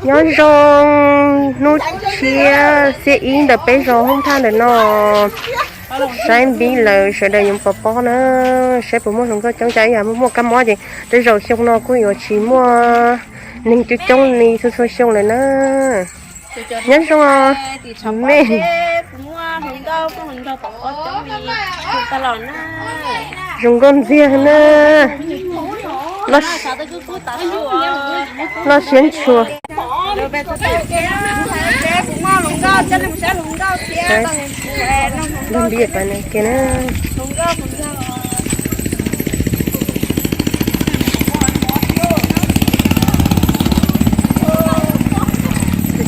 Nyob zoo hnub tshiab xiab ib ntawm peb zos Hoob Thaj ntawm no. Saib npib lawv sawv daws yuav pov pob na, saib puas muaj hluas nkauj coob. Cas ib yam muaj kab mob ces tej zaum xyoo no kuj yuav tsis muaj neeg coob coob li txhua txhua xyoo lawm na. Nyob zoo me. Zoo nkauj ntxiag na. Loj siab ntshua. Npib pab na.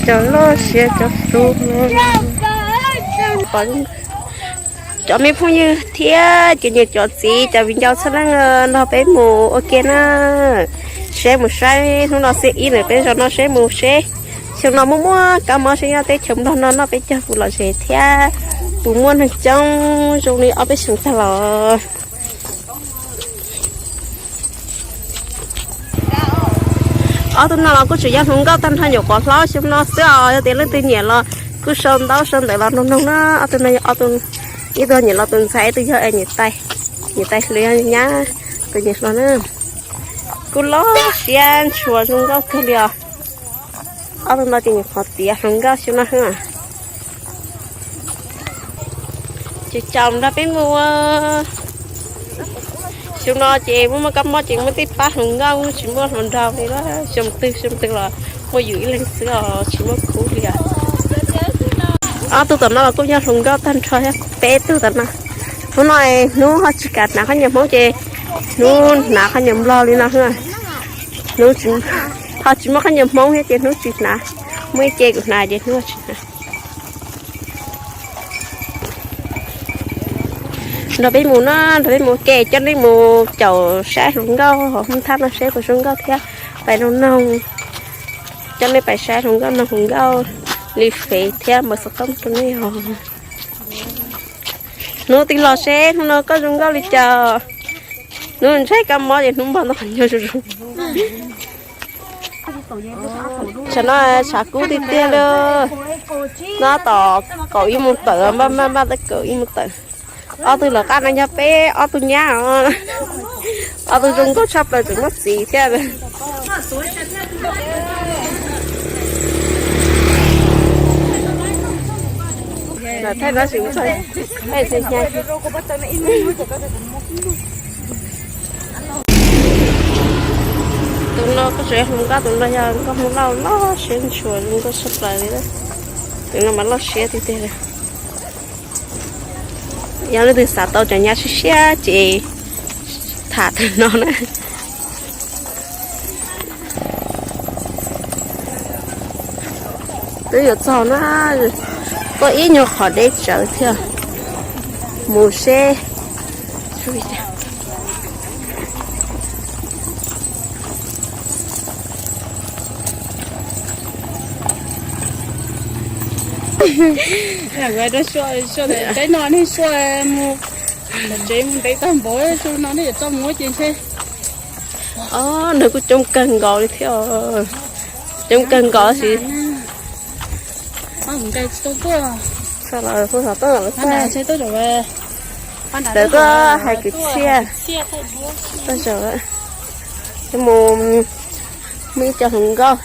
Cov loj siab cov xub. Cov me phooj ywg thiab cov niam cov txiv cov viv ncaus txhua leej nrog peb mus ua ke na. Seb mus saib hnub no xiab ib ntawm peb zos no seb mus seb xyoo no muaj muaj kab mob seb nyob teb chaws Nplog no noj peb caug puas lom zem thiab puas muaj neeg coob zoo li ob peb xyoos tag los. Ob tug no los kuj tseem yog hluas nkauj tag nrho nyuam qhuav hlob xyoo no xwb os. Yog tias leej twg nyiam los kuj sau ntaub sau ntawv los nug nug na. Ob tug no yog ob tug, ib tug nyiam los tus ntxhais, ib tug yog niam tais, niam tais hluas yog nyab tus nyiam hluas na. Kuj loj siab ntshua zoo nkauj kawg li os. Ob tug no ces nyuam qhuav tiav hluas nkauj xyoo no. Ces caum nrog peb mus. Xyoo no ces muaj muaj kab mob ces muaj tej pab hluas nkauj, tsis muaj hluas nraug li. Xyoo twg xyoo twg los muaj yus ib leeg xwb os, tsis muaj khub li os. Ob tug tom no los kuj yog hluas nkauj tag nrho thiab, peb tug tom no. Hnub no hnub ho tsis kam hnav qhob nias Hmoob ces hnub hnav qhob nias Nplog li no. Hnub ho tsis muaj qhob nias Hmoob thiab ces hnub tsis hnav. Muaj ib ce kuv hnav ces hnub tsis hnav. Nrog peb mus na, nrog peb mus ua ke, coj nej mus caum saib hluas nkauj hauv Hmoob Thaj no seb puas zoo nkauj thiab pais noog noog. Coj nej pais saib hluas nkauj, noog hluas nkauj li fev thiab npawb xov tooj rau nej os. Hnub twg los seb hnub no koj zoo nkauj li cas. Hnub ntshai kab mob ces hnub npog ntoj qhov ncauj zoo zoo. Tshav no tshav kub tiag tiag li. Nyob tom kaum ib moos tawm, npaj npaj npaj tau kaum ib moos tawm. Ob tug lawv qab no yog peb ob tug nyab os. Ob tug zoo nkauj tshaj plaws tseem muaj txiv thiab. Tus no kuj tseem yog hluas nkauj, tus no yog nkauj Hmoob Lauj, loj siab ntshua zoo nkauj tshaj plaws li. Tus no mas loj siab tiag tiag li. Yog leej twg xav tau cov nyab siab siab ces tham tus no na. Twb yuav txog na, tuaj ib nyuag qhov deb tsawv thiab. Mus seb. Teb no nej sua mus, tsev mus ntev tag npaum no nej yuav tso mus ces ntshe. Nws kuj coob kawg nkaus li thiab. Coob kawg nkaus sis. Lawv tuaj hais kwv txhiaj. Mus, muaj ib co hluas nkauj.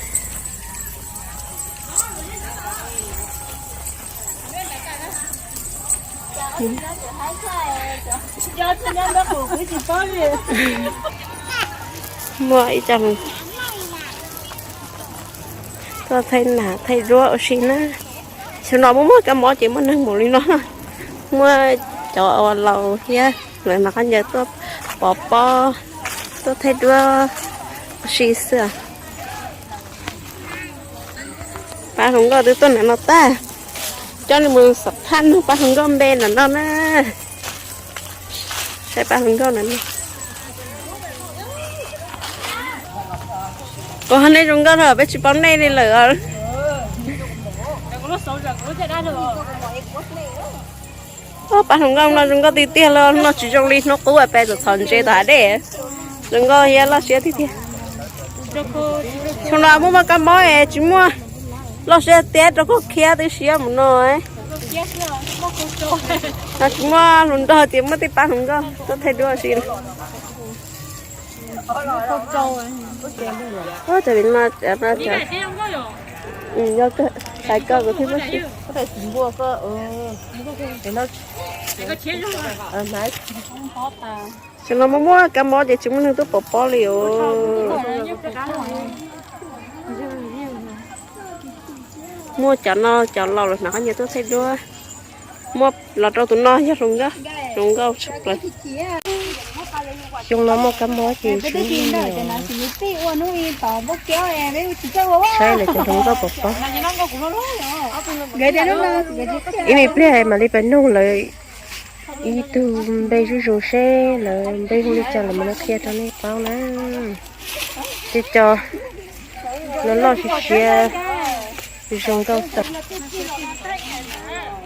Muaj ib co tuaj thaij nas thaij duab ua si na. Xyoo no muaj muaj kab mob ces muaj neeg mus li no. Muaj cov laus thiab lawv mas qhov ncauj tuaj pov pob, tuaj thaij duab ua si xwb. Pab hluas nkauj twb tuaj ntawm no tag. Coj nej mus xam phaj nug pab hluas nkauj npe ntawm no na. Saib pab hluas nkauj ntawm no. Ua nej zoo nkauj no peb tsis paub nej li lawm. Pab hluas nkauj no zoo nkauj tiag tiag los no tsis zoo li hnub qub peb txawm txhom ntse tom hav dej. Zoo nkauj thiab loj siab tiag tiag. Xyoo no muaj muaj kab mob es tsis muaj loj siab tiab rau koj khiab twb siab mus no. No tsis muaj hluas nraug tias muaj tej pab hluas nkauj tuaj thaij duab si. Cov vim no, cov no, cov, yog hais koj kuv thiaj muaj siab. Xyoo no muaj muaj kab mob ces tsis muaj neeg tuaj pov pob li os. Muaj cov no cov laus los hnav qab nyias tuaj thaij duab. Muaj los rau tus no yog hluas nkauj, hluas nkauj tshaj plaws. Xyoo no muaj kab mob ces tsis muaj neeg saib lawv cov hluas nkauj pov pob. Ib me pliag mam li pais nug lawv ib tug npe zuj zus seb lawv npe hu li cas lawv mam li qhia rau nej paub na. Ces cov no loj siab siab zoo nkauj tag.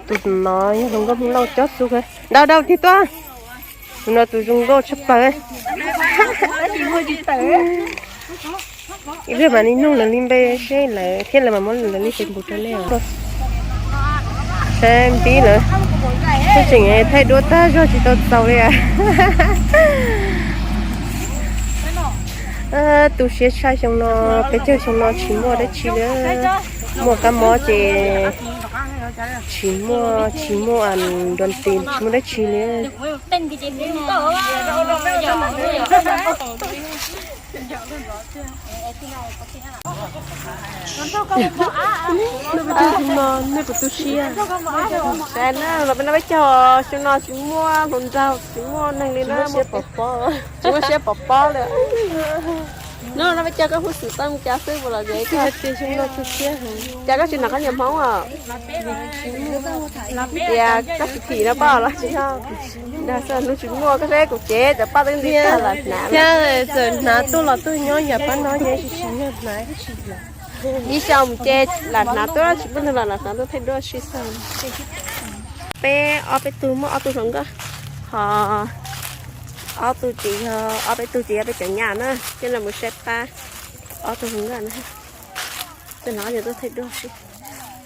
Tus no yog hluas nkauj Hmoob Lauj cob xu kawg. Dau dau tig tuaj. Tus no tus zoo nkauj tshaj plaws. Ib pliag mam li nug lawv li npe seb lawv thiab lawv mam muab lawv li Facebook rau nej os. Saib npib lawv, kuj tseem thaij duab tag zog tsis tau txaus li. Tu siab tshaj xyoo no, peb caug xyoo no tsis muaj dab tsi li. Muaj kab mob ces tsis muaj, tsis muaj nroo tis, tsis muaj dab tsi li. Nej puas tu siab? Saib na, los peb no peb caug xyoo no tsis muaj hluas nraug tsis muaj neeg li na, tsis muaj siab pov pob li. No no peb caug koj huj xwm tau mus cas xwb puas los zev koj? Cas koj tsis hnav qhov nyias Hmoob os? Tias koj tsis phim no poj los tsis yog? Dag xwb hnub tsis muaj koj saib kuv cev cov paj twb nti tag los hnav. Thiab txawm hnav tuaj los tuaj nyob yam pab no ces tsis tsis yog hnav. Ib xyoo mus ces lam hnav tuaj tsis muaj neeg los lam hnav tuaj thaij duab si xwb. Peb ob peb tug muaj ob tug hluas nkauj, ho ob tug ces yog ob peb tug ces yog peb cov nyab na, coj los mus saib pab ob tug hluas nkauj na. Tej no ces tuaj thaij duab si.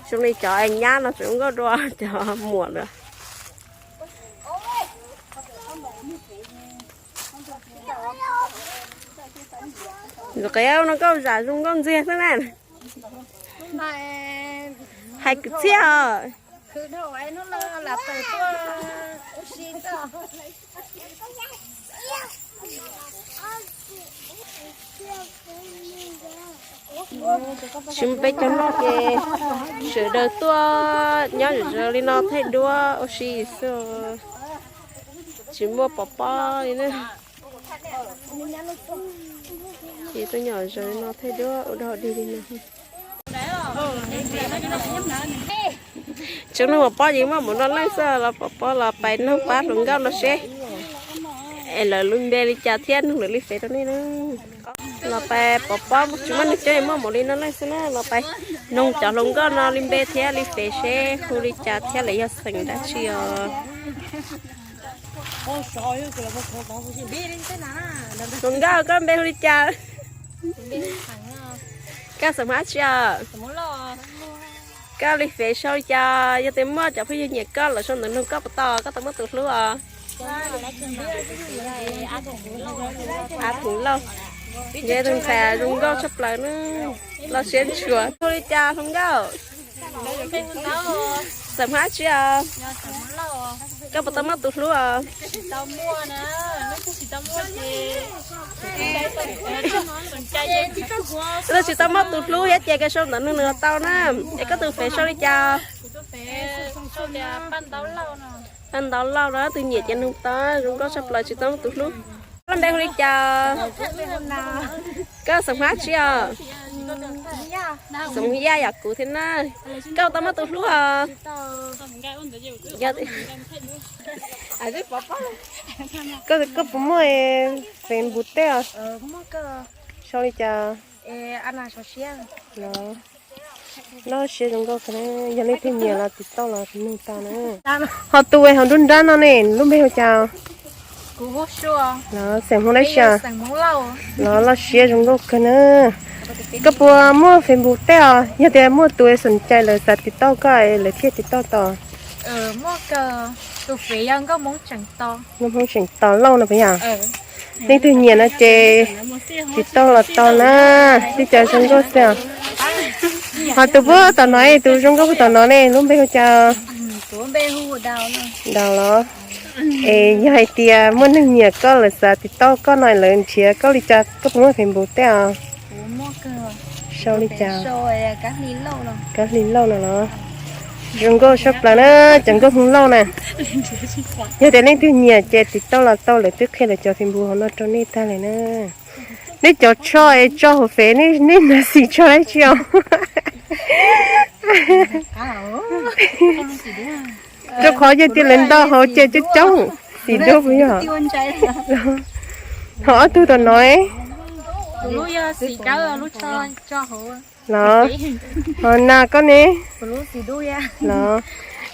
Zoo li cov nyab no tseem zoo nkauj dua cov muam lawm. Ntxim qev no koj zam zoo nkauj ntxiag xwb na. Hais kwv txhiaj os. Tsis muaj peb cov no ces sawv daws tuaj nyob zom zaws li no thaij duab ua si xwb. Tsis muaj pov pob li na. Ces tuaj nyob zom zaws li no thaij duab ua dog dig li no. Tseem nug pov pob ces muaj mus noj leej xwb, los pov pob los pais nug pab hluas nkauj no seb es lawv lub npe li cas thiab nug lawv li fev rau nej na. Los pais pov pob tsis muaj neeg coob es muaj mus li noj leej xwb na, los pais nug cov hluas nkauj no li npe thiab li fev seb hu li cas thiab lawv yog xeem dab tsi os. Hluas nkauj koj npe hu li cas? Koj xeem dab tsi os? Koj li fev sau li cas? Yog tias muaj cov phooj ywg nyiam koj lawm sau ntawv nug koj puas tau, koj tau muaj tus hlub os? Av Thum Lauj. Yog tus ntxhais zoo nkauj tshaj plaws na, loj siab ntshua. Hu li cas hluas nkauj? Xeem dab tsi os? Koj puas tau muaj tus hlub os? Koj tsis tau muaj tus hlub thiab ces koj sau ntawv nug nws tau na. Es koj tus fev sau li cas? Paj Ntau Lauj no, tus nyiam ces nug tau, zoo nkauj tshaj plaws tsis tau muaj tus hlub. Koj npe hu li cas? Koj xeem dab tsi os? Xeem Yaj yam kuv thiab na. Koj tau muaj tus hlub os? Koj puas muaj Facebook tej os? Sau li cas? Loj siab zoo nkauj, yog leej twg nyiam los tiv tauj los nug tau na. Ho tus hauv nruab nrab no ne, lub npe hu cas? Kuv hu Sua. Los xeem Hmoob dab tsi? Xeem Hmoob Lauj. Los loj siab zoo nkauj kawg na. Koj puas muaj Facebook tej os? Yog tias muaj tus xom cai lawv xav tiv tauj koj lawv thiaj tiv tauj tau. Muaj kawg, tus fev yog Nkauj Hmoob Tseem Tos. Nkauj Hmoob Tseem Tos Lauj no puas yog? Leej twg nyiam no ces tiv tauj los tau na. Tib co zoo nkauj xwb os. Ho tus puag tom no, tus zoo nkauj puag tom no ne, lub npe hu cas? Daus los? Es yog hais tias muaj neeg nyiam koj lawv xav tiv tauj koj no lawv nrhiav koj li cas, koj puas muaj Facebook tej os? Sau li cas? Kab Hli Lauj no los? Zoo nkauj sab plaws na, cov nkauj Hmoob Lauj na. Yog tias leej twg nyiam ces tiv tauj los tau, lawv twb qhia lawv cov Facebook hauv no rau nej tag lawm na. Nej cov tso es tso hauv fev, nej hnav xim tso dab tsi os? Rau qhov yog tias lawv nto hauv ces coob coob, xim dub puas yog? Ho ob tug tom no los? Ho nas koj ne? Los,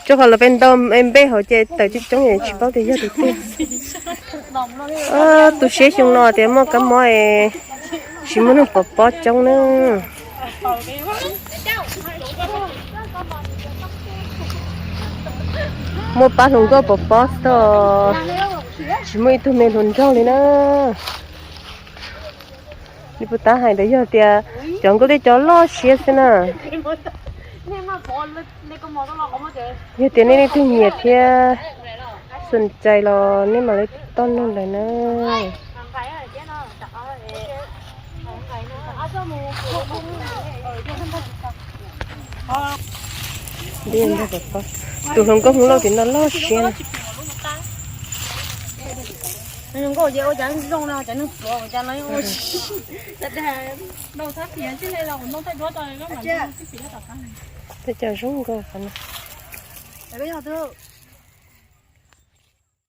rau qhov lawv peb nto npe hauv ces tawm coob coob es tsis paub tias yog tus twg. Tu siab xyoo no tias muaj kab mob es tsis muaj neeg pov pob coob na. Muaj pab hluas nkauj pov pob xwb, tsis muaj ib tug me hluas nraug li na. Nws puas tab hais ntawd yog tias cov nkauj tej cov loj siab xwb na. Yog tias nej leej twg nyiam thiab xom cai los nej mam li toj nug lawm na. Tus hluas nkauj Hmoob Lauj tim no loj siab na. Tej cov zoo nkauj qhov no.